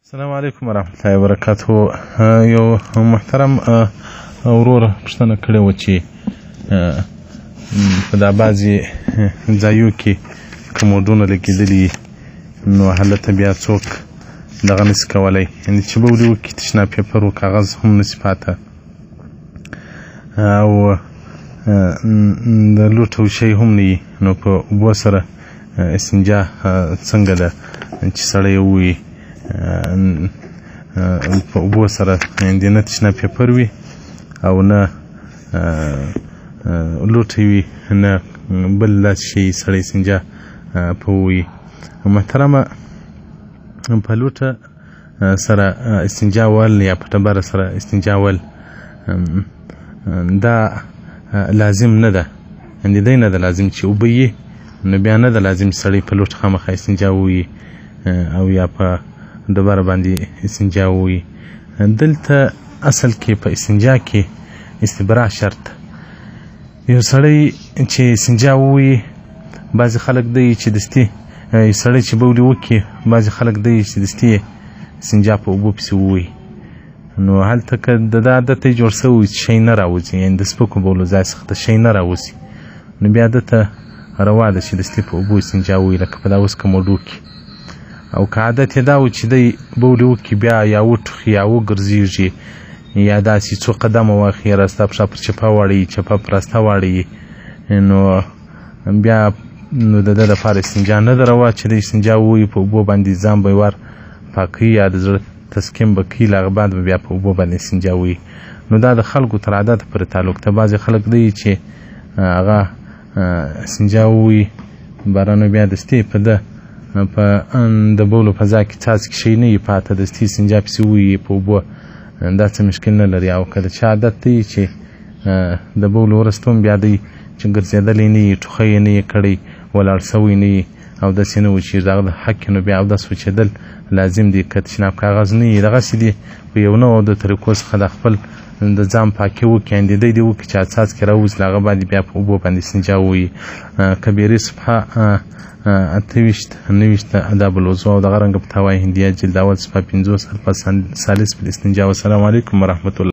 السلام علیکم ورحمت الله وبرکاته. یو محترم ورور پوښتنه کړې وه چې په دا بعضې ځایو کې کموډونه لګېدلي، نو هلته بیا څوک دغه نسي کولی، یعنې چې بولي وکړي تشناب پیپر و کاغذ هم نسي پاته او د لوټ او شی هم نه وي، نو په اوبو سره استنجا څنګه ده چې سړی ووایي په اوبو سره، یعنې نه تشناب پیپر وي او نه لوټی وي نه بل داسې شی سړی استنجا په ووایي. محترمه، په لوټه سره استنجا وهل یا په ډبره سره استنجا وهل دا لازم نه ده، یعنې دی نه ده لازم چې اوبه یي، نو بیا نه ده لازم چې سړی په لوټه خامخا استنجا ووایي او یا په ډبره باندې استنجا ووایي. دلته اصل کې په استنجا کې استبراء شرط، یو سړی چې استنجا ووایي، بعضې خلک دی چې دستي یو سړی چې بولي وکړي، بعضې خلک دی چې دستي استنجا په اوبو پسې ووایي، نو هلته که د ده عادت یې جوړ شوی چې شی نه راوځي، یعنې د سپکو بولو ځای څخه د شی نه راوځي، نو بیا ده ته روا ده چې دستي په اوبو استنجا ووایي، لکه په دا اوس کموډو کې. او که عادت یې دا و چې دی بولي وکړي بیا یا وټوخي یا وګرځېږي یا داسې څو قدمه واخلي، راسته پښه پر چپه واړوي، چپه پر راسته واړوي، نو بیا نو د ده دپاره استنجا نه ده روا چې دی استنجا ووایي، په اوبو باندې ځان به یې ور پاکوي یا د زړه تسکین به کوي، له هغه بعد به بیا په اوبو باندې استنجا ووایي. نو دا د خلکو تر عادت پورې تعلق ده. بعضې خلک دی چې هغه استنجا ووایي باره، نو بیا دستي په ده په د بولو په ځای کې څاڅکي شی نه وي پاته، دستي استنجا پسې ووایي په اوبو، دا څه مشکل نه لري. او که د چا عادت دی چې د بولو وروسته هم بیا دی چې ګرځېدلی نه وي، ټوخی یې نه وي کړی، ولاړ سوی نه وي او داسې نه و چې دغه د حق، نو بیا اودس وچېدل لازم دی. که تشناب کاغذ نه وي، دغسې دي په یو نوع د طریقو څخه د خپل د ځان پاکي وکړي، یعنې دی دې وکړي چې څاڅکي راووځي، له هغه باندې بیا په اوبو باندې استنجا ووایي. کبیرې صفحه 28 29 آداب الوضوء او دغه رنګه فتاوی هندیه جلد اول صفحه 50 الفاظ ثالث په استنجا. والسلام علیکم ورحمت الله.